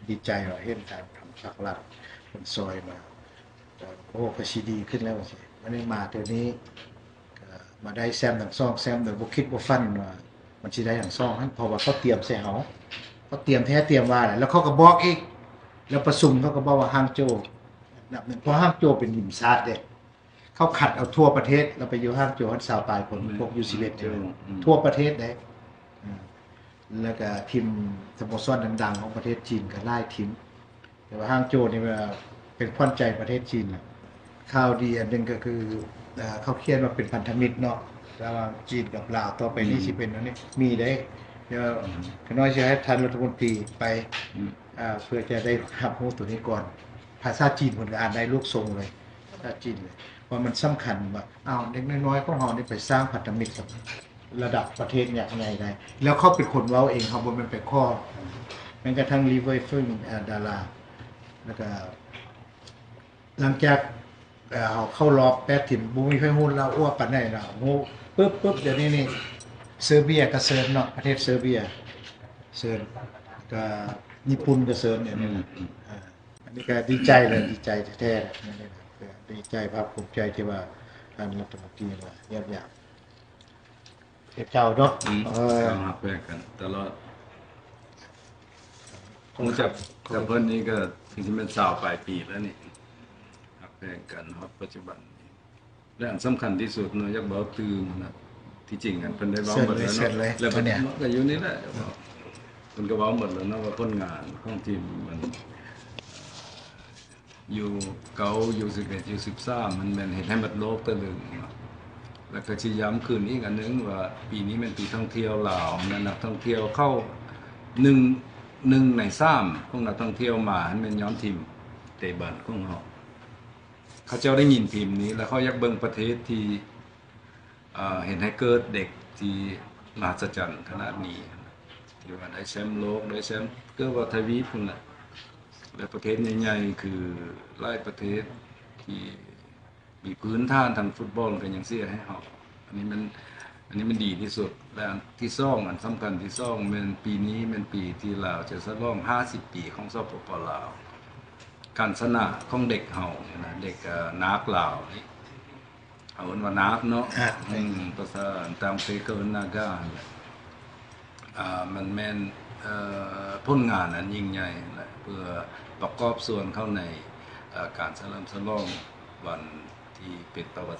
ດີໃຈວ່າເຫັນທາງພັກລັດເພິ່ນຊ່ອຍມາ ກໍ ໂອ້ ກໍຊິດີຂຶ້ນແລ້ວວ່າຊີ້. ບາດນີ້ມາເທື່ອນີ້ ກໍມາໄດ້ແຊ້ມທັງສອງແຊ້ມ ໂດຍບໍ່ຄິດບໍ່ຝັນວ່າມັນຊິໄດ້ທັງສອງຫັ້ນ ເພາະວ່າເຂົາຕຽມໃສ່ເຮົາ ເຂົາຕຽມແທ້ຕຽມວ່າແຫຼະ ແລ້ວເຂົາກໍບອກອີກ ແລ້ວປະຊຸມເຂົາກໍບອກວ່າຮ່າງໂຈອັນດັບໜຶ່ງ ເພາະຮ່າງໂຈເປັນທີມຊາດເດ້. ເຂົາຄັດເອົາທົ່ວປະເທດ ແລ້ວໄປຢູ່ຮ່າງໂຈຫັ້ນຊາວປາຍຄົນ ແມ່ນ ພວກຢູສິບເອັດ ອືມ ທົ່ວປະເທດເດ້. ອ່າ ແລ້ວກະທີມສະໂມສອນດັງໆຂອງປະເທດຈີນກໍຫຼາຍທີມ ແຕ່ວ່າຮ່າງໂຈນີ້ວ່າເປັນຂວັນໃຈປະເທດຈີນລະ. ຂ່າວດີອັນໜຶ່ງກໍຄື ເອີ ເຂົາຂຽນວ່າເປັນພັນທະມິດເນາະ ລະຫວ່າງຈີນກັບລາວ ຕໍ່ໄປນີ້ ອືມ ຊິເປັນອັນນີ້ ມີເດ້. ດຽວ ອືມ ຂ້ານ້ອຍຊິໃຫ້ທ່ານລັດຖະມົນຕີໄປ ອືມ ອ່າ ເພື່ອຈະໄດ້ຮັບຮູ້ໂຕນີ້ກ່ອນ. ພາສາຈີນເພິ່ນກໍອ່ານໄດ້ ລູກຊົງເລີຍ ພາສາຈີນເລີຍ ວ່າມັນສຳຄັນວ່າ ອ້າວ ເດັກນ້ອຍໆຂອງເຮົານີ້ໄປສ້າງພັນທະມິດກັບລະດັບປະເທດຍັກໃຫຍ່ໄດ້ ແລ້ວເຂົາເປັນຄົນເວົ້າເອງ ເຮົາບໍ່ແມ່ນໄປຂໍ. ແມ່ນກະທັ່ງ Li Weifeng ເອີ ດາລາ ແລ້ວກະຫຼັງຈາກ ເອີ ເຮົາເຂົ້າຮອບແປດທີມ ບໍ່ມີໃຜຮູ້ລາວອວບປານໃດເນາະ ຮູ້ປຶບໆ ດຽວນີ້ນີ້ ເຊີເບຍກໍເຊີນເນາະ ປະເທດເຊີເບຍເຊີນ ກະຍີ່ປຸ່ນກໍເຊີນ ດຽວນີ້ນະ. ອືມ ເອີ ອັນນີ້ກໍດີໃຈແຫຼະ ດີໃຈແທ້ໆ ອັນນີ້ນະ ກໍດີໃຈພາກພູມໃຈທີ່ວ່າທ່ານລັດຖະມົນຕີວ່າຢ້ຽມຢາມເຈົ້າເນາະ. ອືມ ເອີ ເຮົາຮັກແພງກັນຕະຫຼອດ ຮູ້ຈັກກັບເພິ່ນນີ້ກໍຄືຊິແມ່ນຊາວປາຍປີແລ້ວນີ້ ຮັກແພງກັນຮອດປັດຈຸບັນນີ້. ແລະອັນສຳຄັນທີ່ສຸດເນາະ ຢາກເວົ້າຕື່ມນະ ທີ່ຈິງອັນເພິ່ນໄດ້ເວົ້າໝົດແລ້ວເນາະ ແລະເພິ່ນກໍຢູ່ນີ້ແຫຼະ ເພິ່ນກໍເວົ້າໝົດແລ້ວເນາະວ່າຜົນງານຂອງທີມມັນ ຢູເກົ້າ ຢູສິບເອັດ ຢູສິບສາມ ມັນແມ່ນເຮັດໃຫ້ໝົດໂລກຕະລຶງເນາະ. ແລ້ວກໍຊິຢ້ຳຄືນອີກອັນໜຶ່ງວ່າ ປີນີ້ແມ່ນປີທ່ອງທ່ຽວລາວ ແລະນັກທ່ອງທ່ຽວເຂົ້າໜຶ່ງ ໜຶ່ງໃນສາມຂອງນັກທ່ອງທ່ຽວມາຫັ້ນແມ່ນຍ້ອນທີມເຕະບານຂອງເຮົາ. ເຂົາເຈົ້າໄດ້ຍິນທີມນີ້ ແລ້ວເຂົາຢາກເບິ່ງປະເທດທີ່ ເຮັດໃຫ້ເກີດເດັກທີ່ມະຫັດສະຈັນຂະໜາດນີ້ ທີ່ວ່າໄດ້ແຊ້ມໂລກ ໄດ້ແຊ້ມເກືອບວ່າທະວີບພຸ້ນແຫຼະ ແລະປະເທດໃຫຍ່ໆ ຄືຫຼາຍປະເທດທີ່ມີພື້ນຖານທາງຟຸດບອນກໍຍັງເຊຍໃຫ້ເຮົາ. ອັນນີ້ມັນ ອັນນີ້ມັນດີທີ່ສຸດ. ແລະອັນທີສອງ ອັນສຳຄັນທີສອງ ແມ່ນປີນີ້ແມ່ນປີທີ່ລາວຈະສະຫຼອງຫ້າສິບປີຂອງ ສປປ ລາວ. ການຊະນະຂອງເດັກເຮົານີ້ນະ ເດັກ ເອີ ນາກລາວນີ້ ເຮົາເອີ້ນວ່ານາກເນາະ ອືມ ພາສາຕ່າງປະເທດເຂົາເອີ້ນນາກາຫັ້ນແຫຼະ. ອ່າ ມັນແມ່ນ ເອີ ຜົນງານອັນຍິ່ງໃຫຍ່ແຫຼະ ເພື່ອປະກອບສ່ວນເຂົ້າໃນ ເອີ ການສະເຫຼີມສະຫຼອງວັນທີ່ເປັນປະຫວັດ